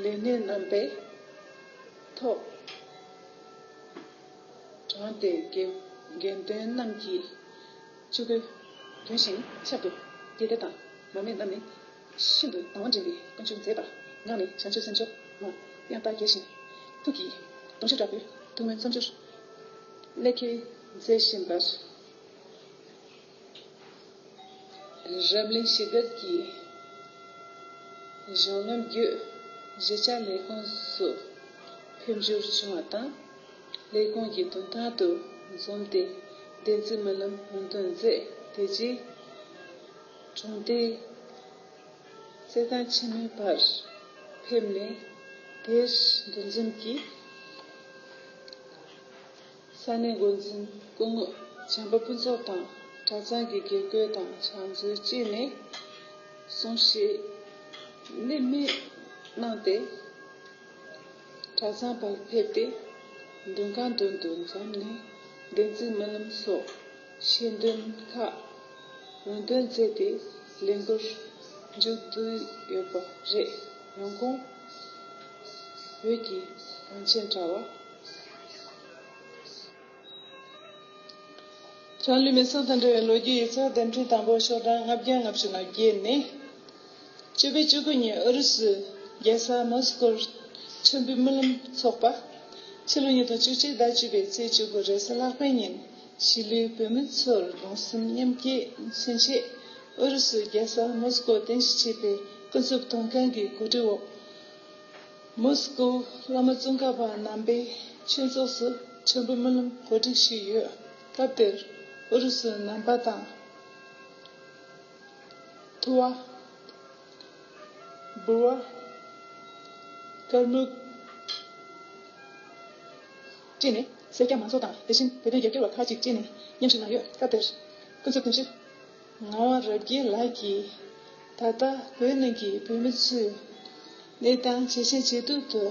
ལས་སྣེ་རྣམ་པའི་ཐོག་དྲངས་ཏེ། དགེ་དགེ་འདུན་རྣམས་ཀྱིས་ཆུ་གོས་གྱོན་ཞིང་། ཕྱག་ཏུ་རྒྱལ་མཚན་དང་མར་མེ་བསྣམས་ནས། ཤིན་ཏུ་དང་བ་འདྲེན་པའི་ཀུན་སྤྱོད་མཛད་པ་ངག་ནས་བྱང་ཆུབ་སེམས་མཆོག་ངོ་། དབྱངས་རྟ་གྱེར་ཞིང་། ཐུགས་ཀྱིས་དུང་ཞུ་དྲག་པོས་ཐུགས་སྨོན་མཚམས་སྦྱོར་གནད་འཁེལ་མཛད་བཞིན་པར། རབ་གླིང་གཞིས་སྒར་གྱི་གཞུང་ལམ་བརྒྱུད་གཞིས་ཆགས་ལས་ཁུངས་སུ་ཕེབས་འབྱོར་བྱུང་བ་དང་། ལས་ཁུངས་ཀྱི་མདུན་ཐང་དུ་འཛོམས་ཏེ། བདེན་ཚིག་སྨོན་ལམ་ངོ་འདོན་མཛད། དེ་རྗེས་གྲོང་སྡེའི་རྩེད་ཐང་ཆེན་མོའི་བར་ཕེབས་ནས། དེར་འདུ་འཛོམས་ཀྱིས་ས་གནས་འགོ་འཛིན་སྐུ་ངོ་བྱམས་པ་ཕུན་ཚོགས་དང་། གྲྭ་ཚང་གི་དགེ་བསྐོས་དང་ཕྱག་མཛོད་བཅས་ནས་གསུང་བཤད་གནད་སྨིན་གནང་སྟེ། གྲྭ་ཚང་བར་ཕེབས་ཏེ། མདུན་ཁང་མདུན་དུ་འཛོམས་ནས། བདེན་ཚིག་སྨོན་ལམ་སོགས་ཞལ་འདོན་ཁག་ངོ་འདོན་མཛད་དེ། ལས་འགུལ་མཇུག་བསྡུས་ཡོད་པ་རེད། ཡང་ཁོང་བོད་ཀྱི་གངས་ཅན་དྲ་བ། བྱང་ལུས་མེ་སོགས་དང་འབྲེལ་བའི་ལོ་རྒྱུས་ཡིག་ཚགས་དེབ་ཕྲེང་དང་པོ་ཤོག་གྲངས་ལྔ་བརྒྱ་ལྔ་བཅུ་ང་བརྒྱད་ནས། བཅུ་པའི་བཅུ་དགུ་ཉིན་ཨུ་རུ་སུའི་རྒྱལ་ས་མོ་སི་ཀོར་མཆོད་འབུལ་སྨོན་ལམ་ཚོགས་པ། ཕྱི་ལོ་ཉིས་སྟོང་བཅུ་གཅིག་ཟླ་བཅུ་པའི་ཚེས་བཅུ་དགུ་རེས་གཟའ་ལྷག་པའི་ཉིན། གཞིས་ལུས་བོད་མི་ཚོར་གདུང་སེམས་མཉམ་སྐྱེད་མཚོན་ཆེད། ཨུ་རུ་སུའི་རྒྱལ་ས་མོ་སི་ཀོར་རྟེན་གཞི་བྱས་པའི་ཀུན་གསབ་དོན་ཁང་གི་གོ་སྒྲིག་འོག་མོ་སི་ཀོ་བླ་མ་ཙོང་ཁ་པ་རྣམ་པའི་ཆོས་ཚོགས་སུ་མཆོད་འབུལ་སྨོན་ལམ་གོ་སྒྲིག་ཞུས་ཡོད། སྐབས་དེར་ཨུ་རུ་སུའི་ནང་པ་དང་། ཐུ་བ། འབུར་བ། དཀར་སྨུག་བཅས་ནས་སེར་སྐྱ་མང་ཚོགས་དང་། དེ་བཞིན་བོད་དོན་རྒྱབ་སྐྱོར་བ་ཁག་ཅིག་བཅས་ནས་མཉམ་ཞུགས་གནང་ཡོད། སྐབས་དེར་ཀུན་གསབ་དོན་གཅོད། ངག་དབང་རབ་རྒྱས་ལགས་ཀྱིས་ད་ལྟ་བོད་ནང་གི་བོད་མི་ཚོའི་གནས་སྟངས་ཇེ་ཞན་ཇེ་སྡུག་ཏུ་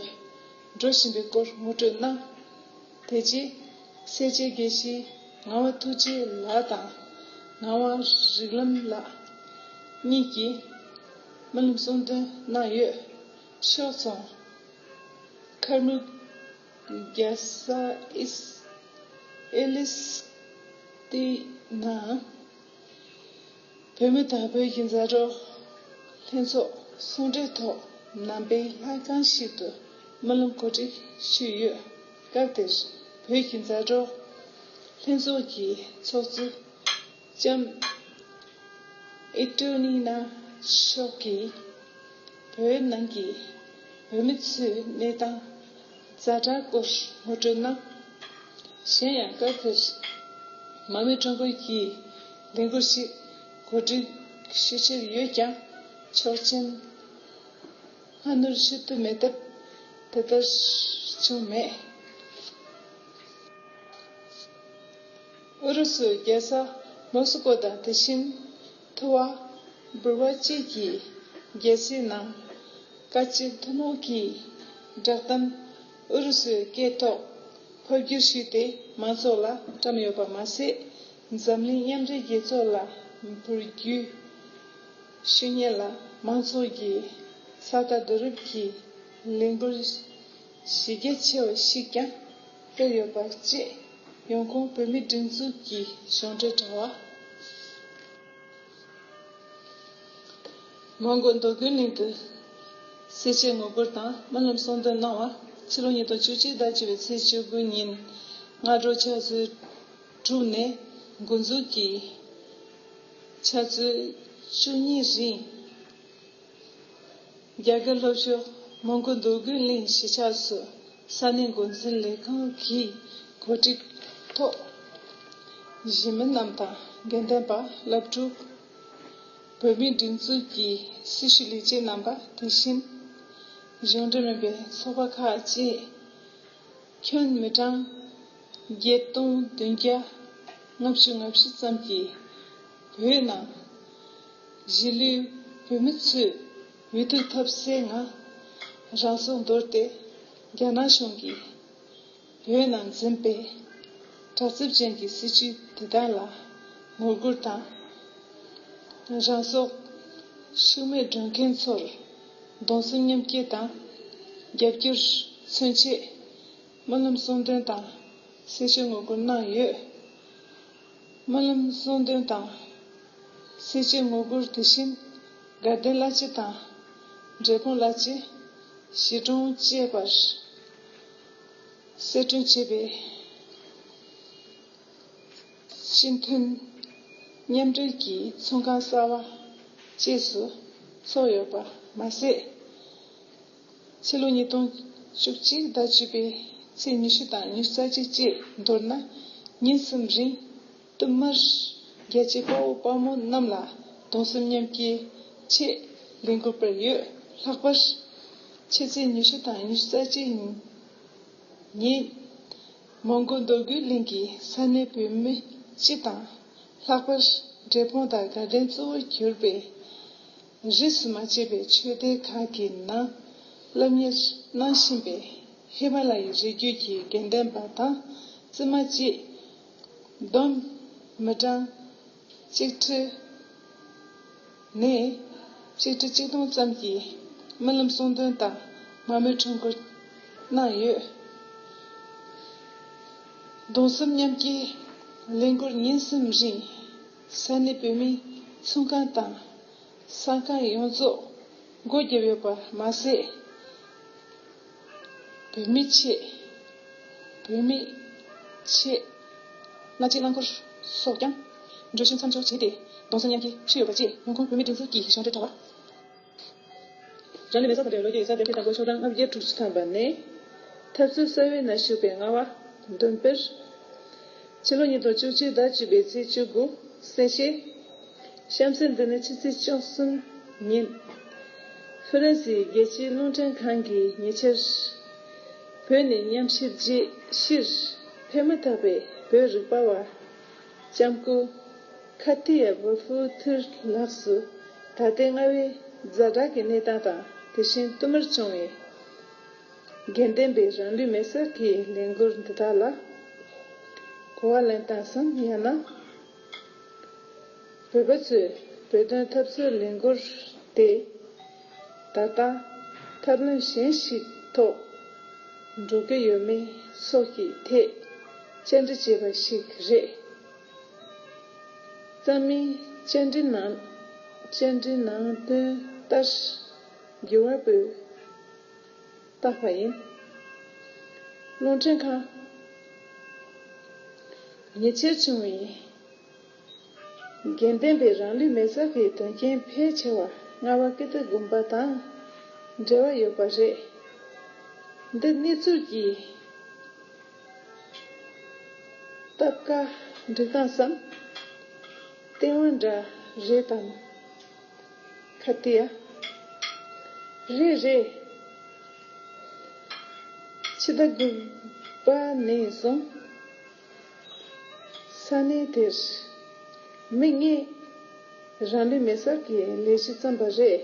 འགྲོ་བཞིན་པའི་སྐོར་ངོ་སྤྲོད་གནང་། དེ་རྗེས་སེར་བྱེས་དགེ་བཤེས་ངག་དབང་ཐུགས་རྗེ་ལགས་དང་ངག་དབང་རིག་ལམ་ལགས་གཉིས་ཀྱིས་སྨོན་ལམ་གསུང་འདོན་གནང་ཡོད། ཕྱོགས་མཚུངས་མཁར་སྨུག་རྒྱལ་ས་ཨིས་ཨེ་ལིས་ཏི་ན། བོད་མི་དང་བོད་ཀྱི་མཛའ་གྲོགས་ལྷན་ཚོགས་ཟུང་འབྲེལ་ཐོག་ནང་པའི་ལྷ་ཁང་ཞིག་ཏུ་སྨོན་ལམ་གོ་སྒྲིག་ཞུས་ཡོད། སྐབས་དེར་བོད་ཀྱི་མཛའ་གྲོགས་ལྷན་ཚོགས་ཀྱི་ཚོགས་གཙོ་ལྕམ་ཨི་ཏྲུ་ནི་ན་མཆོག་གིས་བོད་ནང་གི་བོད་མི་ཚོའི་གནས་སྟངས་ཛ་དྲག་སྐོར་ངོ་སྤྲོད་གནང་། གཞན་ཡང་སྐབས་དེར་མར་མེ་ཁྲོམ་སྐོར་གྱི་ལས་འགུལ་ཞིག་གོ་སྒྲིག་ཞུ་འཆར་ཡོད་ཀྱང་ཆོག་མཆན་སྔ་སྣུར་ཞུ་ཐུབ་མེད་སྟབས་དེ་ལྟར་བྱུང་མེད། ཨུ་རུ་སུའི་རྒྱལ་ས་མོ་སི་ཀོ་དང་། དེ་བཞིན་ཐུ་བ། འབུར་བ་བཅས་ཀྱི་རྒྱལ་སའི་ནང་བཀའ་སྤྱི་ཐུན་མོང་གི་བསྒྲགས་གཏམ་ཨུ་རུ་སུའི་སྐད་ཐོག་ཕབ་བསྒྱུར་ཞུས་ཏེ་མང་ཚོགས་ལ་བཀྲམ་ཡོད་པ་མ་ཟད། འཛམ་གླིང་མཉམ་འབྲེལ་རྒྱལ་ཚོགས་ལ་འབུལ་རྒྱུའི་ཞུ་སྙན་ལ་མང་ཚོགས་ཀྱིས་ས་དང་རྡོ་རིབ་ཀྱི་ལས་འགུལ་གཞི་རྒྱ་ཆེ་བ་ཞིག་ཀྱང་ སྤེལ་ཡོད་པ་བཅས། ཡོང་ཁུངས་བོད་མིའི་སྒྲིག་འཛུགས་ཀྱི་གཞུང་འབྲེལ་དྲ་བ། མོན་གྷོ་མདོ་དགོན་གླིང་དུ་སེར་བྱེས་ངོ་རྒོལ་དང་སྨོན་ལམ་གསུང་འདོན་གནང་བ། ཕྱི་ལོ་ཉིས་སྟོང་བཅུ་གཅིག་ཟླ་བཅུ་པའི་ཚེས་བཅུ་དགུ་ཉིན་སྔ་དྲོ་ཕྱག་ཚོད་དྲུག་ནས་འགོ་འཛུགས་ཀྱིས་ཕྱག་ཚོད་བཅུ་གཉིས་རིང་། རྒྱ་གར་ལྷོ་ཕྱོགས་མོན་གྷོ་མདོ་དགོན་གླིང་གཞིས་ཆགས་སུ་ས་གནས་འགོ་འཛིན་ལས་ཁང་གི་གོ་སྒྲིག་ཐོག་གཞིས་མི་རྣམས་དང་། དགེ་འདུན་པ། སློབ་ཕྲུག་བོད་མིའི་སྒྲིག་འཛུགས་ཀྱི་སྲི་ཞུ་ལས་བྱེད་རྣམ་པ། དེ་བཞིན་གཞུང་འབྲེལ་མིན་པའི་ཚོགས་པ་ཁག་བཅས། ཁྱོན་མི་གྲངས་བརྒྱད་སྟོང་བདུན་བརྒྱ་ལྔ་བཅུ་ང་བཞི་ཙམ་གྱིས་བོད་ནང་གཞིས་ལུས་བོད་མི་ཚོས་འོས་བསྡུ་ཐབས་ཟད་ངང་རང་སྲོག་འདོར་ཏེ། རྒྱ་ནག་གཞུང་གིས་བོད་ནང་འཛིན་པའི་དྲག་རྩུབ་ཅན་གྱི་སྲིད་བྱུས་དེ་དག་ལ་ངོ་རྒོལ་དང་། རང་སྲོག་ཤུགས་མེད་སྒྲུབ་མཁན་ཚོར་གདུང་སེམས་མཉམ་སྐྱེད་དང་། རྒྱབ་སྐྱོར་མཚོན་ཆེད། སྨོན་ལམ་གསུང་འདོན་དང་སེར་བྱེས་ངོ་རྒོལ་གནང་ཡོད། སྨོན་ལམ་གསུང་འདོན་དང་སེར་བྱེས་ངོ་རྒོལ། དེ་བཞིན་དགའ་ལྡན་གླ་ཆ་དང་འབྲས་སྤུངས་གླ་ཆ། གཞིས་གྲོང་བཅས་པར་གསལ་སྒྲོན་བྱས་པའི་སྤྱི་མཐུན་མཉམ་འབྲེལ་གྱི་ཚོགས་ཁང་གསར་བ་བཅས་སུ་ཚོགས་ཡོད་པ་མ་ཟད། ཕྱི་ལོ་ཉིས་སྟོང་བཅུ་གཅིག་ཟླ་བཅུ་པའི་ཚེས་ཉི་ཤུ་དང་ཉི་ཤུ་རྩ་གཅིག་བཅས་མདོར་ན་ཉིན་གསུམ་རིང་། བསྟུད་མར་རྒྱལ་གཅེས་དཔའ་བོ་དཔའ་མོ་རྣམས་ལ་གདུང་སེམས་མཉམ་སྐྱེད་ཆེད་ལས་འགུལ་སྤེལ་ཡོད། ལྷག་པར་ཕྱི་ཚེས་ཉི་ཤུ་དང་ཉི་ཤུ་རྩ་གཅིག་ཉིན། མོན་གྷོ་མདོ་དགོན་གླིང་གི་ས་གནས་བོད་མི་སྤྱི་དང་། ལྷག་པར་འབྲས་སྤུངས་དང་དགའ་ལྡན་གཙོ་བོར་གྱུར་པའི་རིས་སུ་མ་ཆད་པའི་ཆོས་སྡེ་ཁག་གི་ནང་སློབ་གཉེར་གནང་བཞིན་པའི་ཧི་མ་ལ་ཡའི་རི་རྒྱུད་ཀྱི་དགེ་ལྡན་པ་དང་བཙུན་མ་བཅས་བསྡོམས་མི་གྲངས་གཅིག་ཁྲི་ནས་གཅིག་ཁྲི་གཅིག་སྟོང་ཙམ་གྱིས་སྨོན་ལམ་གསུང་འདོན་དང་མང་མོས་ཁྲོམ་སྐོར་གནང་ཡོད། གདུང་སེམས་མཉམ་སྐྱེད་ལས་འགུལ་ཉིན་གསུམ་རིང་ས་གནས་བོད་མིའི་ཚོགས་ཁང་དང་གསར་ཁང་ཡོངས་རྫོགས་སྒོ་བརྒྱབ་ཡོད་པ་མ་ཟད། བོད་མི་ཆེད། བོད་མི་ཆེད། གནའ་རྫས་རླངས་འཁོར་སོགས་ཀྱང་འགྲུལ་བཞུད་མཚམས་འཇོག་བྱས་ཏེ། གདུང་སེམས་མཉམ་སྐྱེད་ཞུས་ཡོད་པ་བཅས་ཡོང་ཁུངས་བོད་མིའི་སྒྲིག་འཛུགས་ཀྱི་གཞུང་འབྲེལ་དྲ་བ། རང་ལུས་མེ་སྲེག་དང་འབྲེལ་བའི་ལོ་རྒྱུས་ཡིག་ཚགས་དེབ་ཕྱེད་དང་པོ་ཤོག་གྲངས་ལྔ་བརྒྱ་དྲུག་ཅུ་ཐམ་པ་ནས། འཐབ་རྩོད་གསར་བའི་ནང་ཞུགས་པའི་རྔ་བ་འདོན་སྤེལ། ཕྱི་ལོ་ཉིས་སྟོང་བཅུ་གཅིག་ཟླ་བཅུ་པའི་ཚེས་བཅུ་དགུ་གསལ་བཤད། གཤམ་གསལ་འདི་ནི་ཕྱི་ཚེས་བཅུ་གསུམ་ཉིན། ཧྥ་རན་སིའི་རྒྱལ་སྤྱིའི་རླུང་འཕྲིན་ཁང་གིས་ཉེ་ཆར། བོད་ནས་ཉམས་ཞིབ་རྗེས་ཕྱིར་ཕེབས་མ་ཐག་པའི་བོད་རིག་པ་བ། ལྕམ་སྐུ་ཁ་ཏི་ཡ་བོ་ཧྥུ་ཐིར་ལགས་སུ་ད་ལྟའི་རྔ་བའི་ཛ་དྲག་གི་གནས་སྟངས་དང་། དེ་བཞིན་བསྟུད་མར་བྱུང་བའི་དགེ་ལྡན་པའི་རང་ལུས་མེ་སྲེག་གི་ལས་འགུལ་འདི་དག་ལ་གོ་བ་ལེན་སྟངས་སམ། ཡང་ན། བོད་པ་ཚོས་བོད་དོན་འཐབ་རྩོད་ལས་འགུལ་དེ་ད་ལྟ་ཐབས་ལམ་གཞན་ཞིག་ཐོག་འགྲོ་གི་ཡོད་མེད་སོགས་ཀྱི་ཐད་བཅར་འདྲི་བྱས་པ་ཞིག་རེད། རྩ་མིན་བཅར་འདྲི་ནང་བཅར་འདྲི་ནང་དོན་ལྟར་འགྱུར་བ་པོས་བཏགས་པ་ཡིན། རླུང་འཕྲིན་ཁང་། ཉེ་ཆར་བྱུང་བའི་དགེ་ལྡན་པའི་རང་ལུས་མེ་སྲེག་གི་དོན་རྐྱེན་ཕལ་ཆེ་བ་རྔ་བ་ཀིརྟི་དགོན་པ་དང་འབྲེལ་བ་ཡོད་པ་རེད། འདི་གནས་ཚུལ་གྱི་སྟབས་ཀ་འགྲིག་སྟངས་སམ། སྟེས་དབང་འདྲ་རེད་དམ། ཁ་ཏི་ཡ། རེད་རེད། ཕྱི་ཟླ་དགུ་པ་ནས་བཟུང་ས་གནས་དེར་མི་ལྔས་རང་ལུས་མེ་སྲེག་གི་ལས་གཞི་བརྩམས་པ་རེད།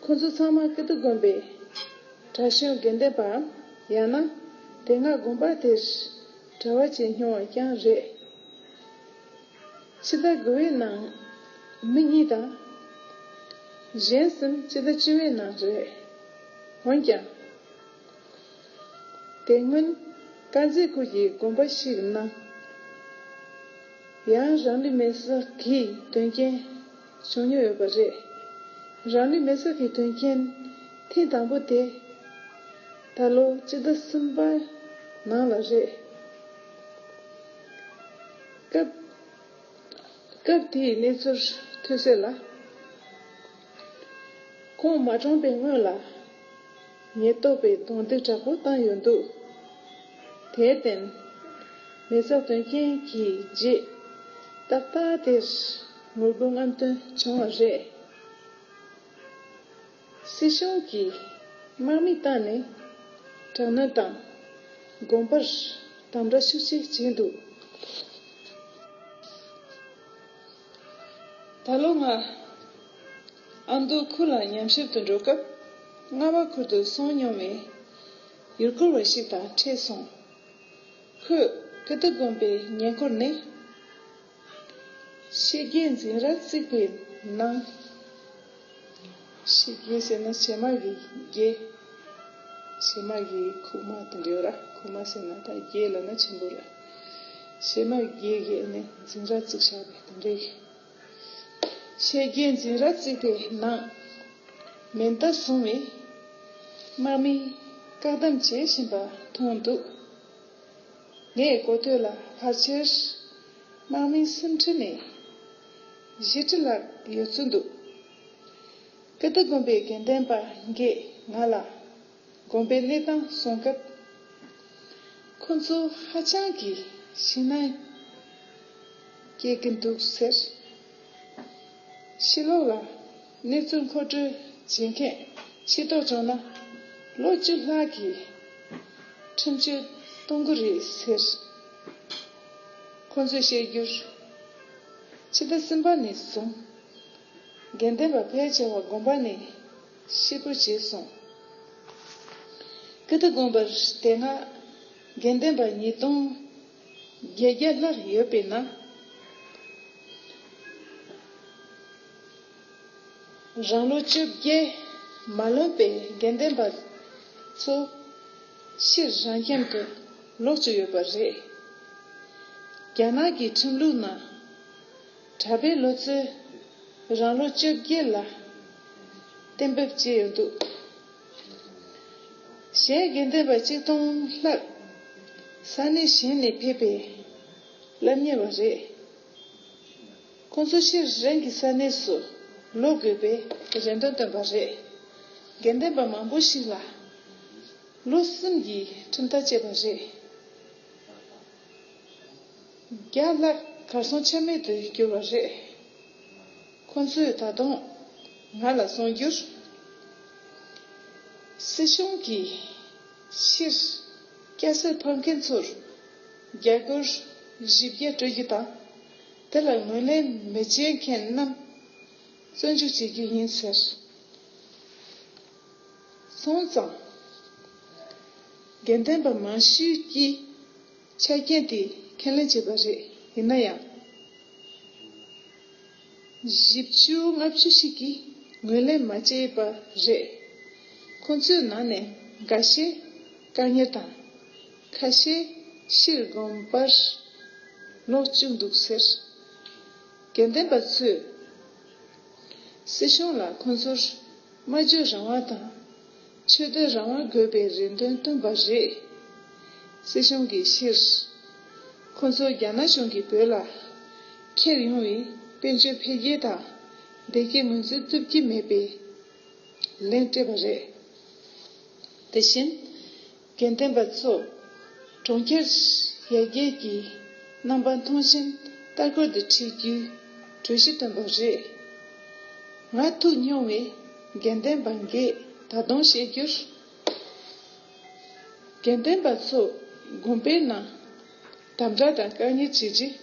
ཁོ་ཚོ་ཚང་མ་ཀིརྟི་དགོན་པའི་གྲྭ་གཞོན་དགེ་ལྡན་པའམ། ཡང་ན་དེ་སྔ་དགོན་པ་དེར་གྲྭ་བ་བྱས་མྱོང་བ་རྐྱང་རེད། ཕྱི་ཟླ་དགུ་པའི་ནང་མི་གཉིས་དང་། གཞན་གསུམ་ཕྱི་ཟླ་བཅུ་པའི་ནང་རེད། འོན་ཀྱང་། དེ་སྔོན། དཀར་མཛེས་ཁུལ་གྱི་དགོན་པ་ཞིག་ནང་ཡང་རང་ལུས་མེར་སྲེག་གི་དོན་རྐྱེན་བྱུང་མྱོང་ཡོད་པ་རེད། རང་ལུས་མེར་སྲེག་གི་དོན་རྐྱེན་ཐེངས་དང་པོ་དེ་ད་ལོ་སྤྱི་ཟླ་གསུམ་པ་ནང་ལ་རེད། སྐབས་སྐབས་དེའི་གནས་ཚུལ་ཐོས་གསལ་ལ། ཁོང་མ་གྲོངས་པའི་སྔོན་ལ་ཉེན་རྟོག་པས་རྡུང་རྡེག་དྲག་པོ་བཏང་ཡོད་འདུག་དེར་བརྟེན། མེ་སྲེག་དོན་རྐྱེན་གྱི་རྗེས་ཏག་ཏག་དེར་ངོ་རྒོལ་རྔམ་སྟོན་བྱུང་བ་རེད། སྲིད་གཞུང་གིས་དམག་མི་བཏང་ནས་དྲག་གནོན་དང་དགོན་པར་དམ་དྲག་ཤུགས་ཆེ་བྱས་འདུག་ད་ལོ་ང་ཨ་མདོ་ཁུལ་ལ་ཉམས་ཞིབ་ཏུ་འགྲོ་སྐབས་རྔ་བ་ཁུལ་དུ་སོང་མྱོང་བའི་ཡུལ་སྐོར་བ་ཞིག་དང་འཕྲད་སོང་། ཁོས་ཀིརྟི་དགོན་པའི་ཉེ་འཁོར་ནས་ཤེལ་རྒྱལ་འཛིན་ར་བརྩིགས་པའི་ནང་། ཤེལ་རྒྱལ་ཟེར་ན་བྱེ་མ་གི་རྒྱལ། བྱེ་མ་གི་ཁུག་མ་དེ་འདྲ་ཡོད་ར། ཁུག་མ་ཟེར་ན་ད་རྒྱལ་ལབ་ན་ཆེན་པོ་ར། བྱེ་མ་རྒྱལ་གྱི་ཨ་ནི་འཛིན་ར་བརྩིགས་བཞག་པའི་དེ་འདྲའི། ཤེལ་རྒྱལ་འཛིན་ར་བརྩིགས་པའི་ནང་མེ་མདའ་བཟུང་བའི་དམག་མི་བཀག་སྡོམ་བྱེད་བཞིན་པ་མཐོང་འདུག་ངས་གོ་ཐོས་ལ་ཕལ་ཆེར་དམག་མི་སུམ་ཁྲི་ནས་བཞི་ཁྲི་ལྷག་ཡོད་ཚུལ་འདུག་ཀིརྟི་དགོན་པའི་དགེ་འདུན་པ་འགས་ང་ལ་དགོན་པའི་གནས་སྟངས་གསུང་སྐབས། ཁོ་ཚོ་ཧ་ཅང་གི་ཞེད་སྣང་སྐྱེ་གི་འདུག་ཟེར། ཕྱི་ལོགས་ལ་གནས་ཚུལ་མཁོ་སྤྲོད་བྱེད་མཁན་ཤེས་རྟོགས་བྱུང་ན་ལོ་བཅུ་ལྷག་གི་ཁྲིམས་གཅོད་གཏོང་གི་རེད་ཟེར། ཁོ་ཚོས་བཤད་རྒྱུར། ཕྱི་ཟླ་གསུམ་པ་ནས་བཟུང་དགེ་འདུན་པ་ཕལ་ཆེ་བ་དགོན་པ་ནས་ཕྱིར་འབུད་བྱས་སོང་། ཀིརྟི་དགོན་པར་དེ་སྔ་དགེ་འདུན་པ་ཉིས་སྟོང་བརྒྱད་བརྒྱ་ལྷག་ཡོད་པའི་ནང་། རང་ལོ་བཅོ་བརྒྱད་མ་ལོན་པའི་དགེ་འདུན་པ་ཚོ་ཕྱིར་རང་ཁྱིམ་དུ་ལོག་བཅུག་ཡོད་པ་རེད། རྒྱ་ནག་གི་ཁྲིམས་ལུགས་ནང་གྲྭ་པའི་ལོ་ཚོད་རང་ལོ་བཅོ་བརྒྱད་ལ་གཏན་འབེབས་བྱས་ཡོད་འདུག་གཞན་དགེ་འདུན་པ་གཅིག་སྟོང་ལྷག་ས་གནས་གཞན་ནས་ཕེབས་པའི་སློབ་གཉེར་བ་རེད། ཁོང་ཚོ་ཕྱིར་རང་གི་ས་གནས་སུ་ལོག་དགོས་པའི་རེ་འདུན་བཏོན་པ་རེད། དགེ་འདུན་པ་མང་པོ་ཞིག་ལ་ལོ་གསུམ་གྱི་ཁྲིམས་ཐག་བཅད་པ་རེད། བརྒྱ་ལྷག་གར་སོང་ཆ་མེད་དུ་གྱུར་བ་རེད། ཁོང་ཚོས་ད་དུང་ང་ལ་གསུང་རྒྱུར། སྲིད་གཞུང་གིས་ཕྱིར་སྐྱ་སེར་ཕམ་མཁན་ཚོར་རྒྱ་སྒོར་བཞི་བརྒྱ་སྤྲོད་རྒྱུ་དང་། དེ་ལ་ངོས་ལེན་མི་བྱེད་མཁན་རྣམས་བཙོན་འཇུག་བྱེད་རྒྱུ་ཡིན་ཟེར། སོང་ཙང་། དགེ་འདུན་པ་མང་ཤོས་ཀྱིས་ཆ་རྐྱེན་དེ་ཁས་ལེན་བྱས་པ་རེད། ཡིན་ན་ཡང་། བཞི་བཅུ་ལྔ་བཅུ་ཞིག་གིས་ངོས་ལེན་མ་བྱས་པ་རེད། ཁོང་ཚོའི་ནང་ནས་འགའ་ཤས་བཀག་ཉར་དང་། ཁ་ཤས་ཕྱིར་དགོན་པར་ལོག་བཅུག་འདུག་ཟེར། དགེ་འདུན་པ་ཚོས་སྲིད་གཞུང་ལ་ཁོང་ཚོར་སྨྲ་བརྗོད་རང་དབང་དང་ཆོས་དད་རང་དབང་དགོས་པའི་རེ་འདུན་བཏོན་པ་རེད། སྲིད་གཞུང་གིས་ཕྱིར་ཁོང་ཚོ་རྒྱ་ནག་གཞུང་གིས་བོད་ལ་ཁྱེར་ཡོང་བའི་དཔལ་འབྱོར་འཕེལ་རྒྱས་དང་བདེ་སྐྱིད་ངོས་འཛིན་ཐུབ་ཀྱི་མེད་པའི་ལན་སྤྲད་པ་རེད། དེ་བཞིན། དགེ་འདུན་པ་ཚོ་གྲོང་ཁྱེར་ཡར་རྒྱས་ཀྱི་རྣམ་པ་མཐོང་ཆེན་ལྟ་སྐོར་དུ་ཁྲིད་རྒྱུའི་གྲོས་གཞི་བཏོན་པ་རེད། ང་ཐུག་མྱོང་བའི་དགེ་འདུན་པ་འགས་ད་དུང་བཤད་རྒྱུར། དགེ་འདུན་པ་ཚོ་དགོན་པའི་ནང་དམ་དྲག་དང་བཀག་ཉར་བྱས་རྗེས།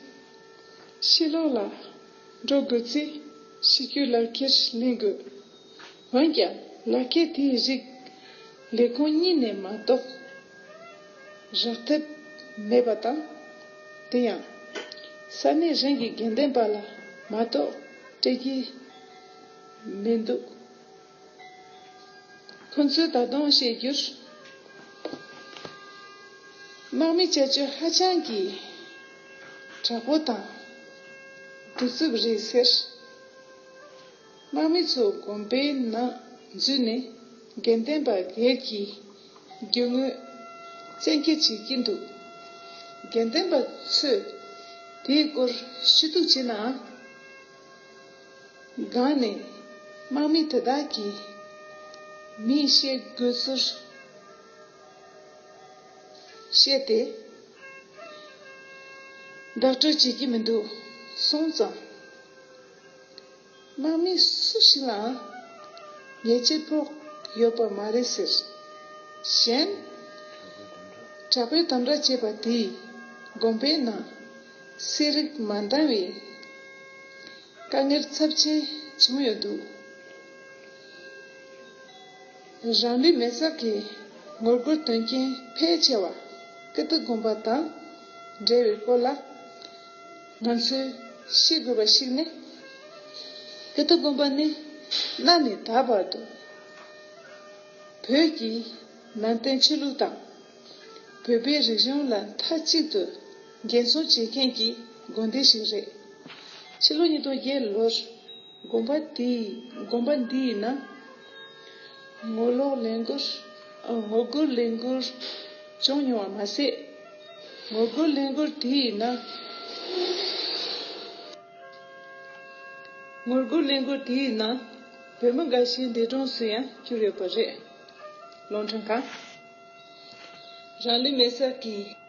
ཕྱི་ལོགས་ལ་འགྲོ་དགོས་ཚེ་ཕྱི་སྐྱོད་ལག་འཁྱེར་ལེན་དགོས། འོན་ཀྱང་ལག་འཁྱེར་དེའི་རིགས་ལས་ཁུངས་གཉིས་ནས་མ་གཏོགས་རག་ཐབས་མེད་པ་དང་། དེ་ཡང་ས་གནས་གཞན་གྱི་དགེ་འདུན་པ་ལ་མ་གཏོགས་སྤྲད་ཀྱི་མི་འདུག་ཁོ་ཚོས་ད་དུང་བཤད་རྒྱུར། དམག་མི་བྱ་སྤྱོད་ཧ་ཅང་གི་དྲག་པོ་དང་གདུག་རྩུབ་རེད་ཟེར། དམག་མི་ཚོ་དགོན་པའི་ནང་འཛུལ་ནས་དགེ་ལྡན་པ་སྒེར་གྱི་རྒྱུ་དངོས་བཙན་འཁྱེར་བྱེད་ཀྱིན་འདུག་དགེ་ལྡན་པ་ཚོས་དེའི་སྐོར་ཞུ་གཏུག་བྱས་ནའང་། སྒང་ནས་དམག་མི་དེ་དག་གིས་མིས་བཤད་དགོས་ཚུལ་བཤད་དེ། བདག་སྤྲོད་བྱེད་ཀྱི་མི་འདུག་སོང་ཙང་། དམག་མི་སུ་ཞིག་ལའང་ཉེས་ཆད་ཕོག་ཡོད་པ་མ་རེད་ཟེར། གཞན། དྲག་པོའི་དམ་དྲག་བྱས་པ་དེས་དགོན་པའི་ནང་སེར་རིགས་མ་འདང་བའི་དཀའ་ངལ་ཚབས་ཆེན་བྱུང་ཡོད་འདུག་རང་ལུས་མེར་སྲེག་གི་ངོ་རྒོལ་དོན་རྐྱེན་ཕལ་ཆེ་བ་ཀིརྟི་དགོན་པ་དང་འབྲེལ་བའི་སྐོར་ལ་ང་ཚོས་ཤེས་དགོས་པ་ཞིག་ནི། ཀིརྟི་དགོན་པ་ནི་གནའ་ནས་ད་བར་དུ་བོད་ཀྱི་ནང་བསྟན་ཆོས་ལུགས་དང་བོད་པའི་རིག་གཞུང་ལ་མཐའ་གཅིག་ཏུ་འགན་སྲུང་བྱེད་མཁན་གྱི་དགོན་སྡེ་ཞིག་རེད། ཕྱི་ལོ་ཉིས་སྟོང་བརྒྱད་ལོར་དགོན་པ་དེའི་དགོན་པ་འདིའི་ནང་ངོ་ལོག་ལས་འགུལ་ཨ། ངོ་རྒོལ་ལས་འགུལ་བྱུང་མྱོང་བ་མ་ཟད། ངོ་རྒོལ་ལས་འགུལ་དེའི་ནང་ངོ་རྒོལ་ལས་འགུལ་དེའི་ནང་བོད་མི་འགའ་ཤས་འདས་གྲོངས་སུ་ཡང་གྱུར་ཡོད་པ་རེད། རླུང་འཕྲིན་ཁང་། རང་ལུས་མེར་སྲེག་གི་